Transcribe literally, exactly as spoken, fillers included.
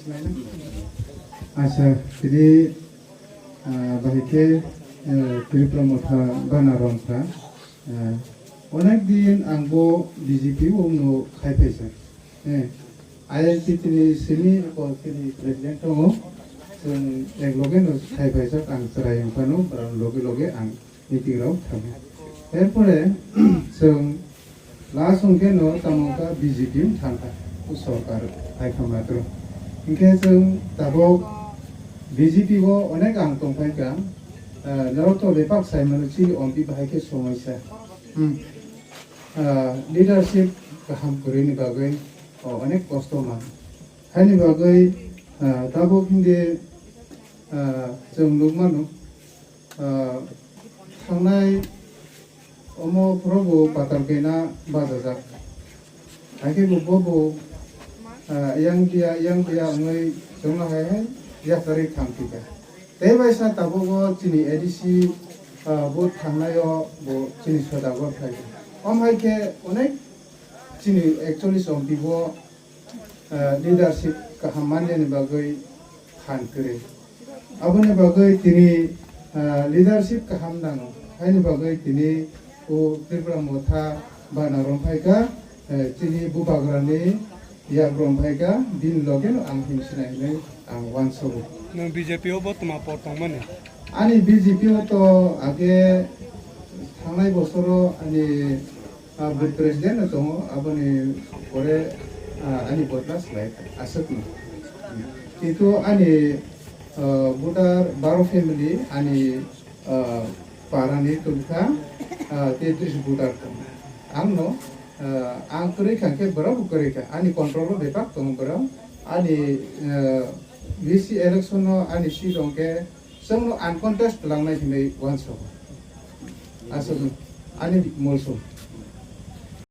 Acha, tini, ah, bahai khe, eh, Tripura Motha bana romkha. Eh, onek din ang bo B J P o no khai phaisa. Eh, I N T T ni simi ko tini president tongo. Chwng ek loge no khai phaisa, ang chwrai wng phano, borok loge loge ang meeting rok thango. Erpore chwng last hwnkhe no tamo wngkha B J P wng thangkha, o sorkar hai kha matro. Hinkhe chwng tabok B J P o onek ang tongphaikha, ah, norok to bepak sai mano chini M P bahai khe somoisa. Hmm. Ah, leadership kaham kwrwini bagwi, oh, onek kosto man. Haini bagwi, ah, tabok hwnkhe, ah, chwng nukmano, ah, thangnai omo phuru bo patal kaina bachajak. Haikhe bo, bo, bo, ah, yang dia, yang dia wngwi chwngno hai hai yakarwi thangphikha. Tei bai sa tabuk o chini A D C, ah, bo thangnaio bo chini Sodagar phaikha. Om hai khe onek chini ekchollis M P bo, ah, leadership kaham manjani bagwi phan kwrwi. Aboni bagwi tini, ah, leadership kaham nango. Haini bagwi tini o Tripura Motha bana romphaikha, eh, chini bubagrani yak romphaikha, bini logeno ang himsinai hinwi ang uansogo. Nwng B J P o bo twma por tongmani? Ani B J P o to age thangnai bosoro ani ah, booth president no tongo, aboni pore, ah, ani vote last lai aswkno. Kintu ani, ah, voter baro family ani, ah, parani tongkha, ah, tetris voter tongo. Angno, ah, ang kwrwi kha khe borok bo kwrwi kha. Ani control o bepak tongo borok. Ani, ah, V C election no ani seat hwnkhe chwngno uncontest langnai hinwi uansogo. Aswkno ani molsong.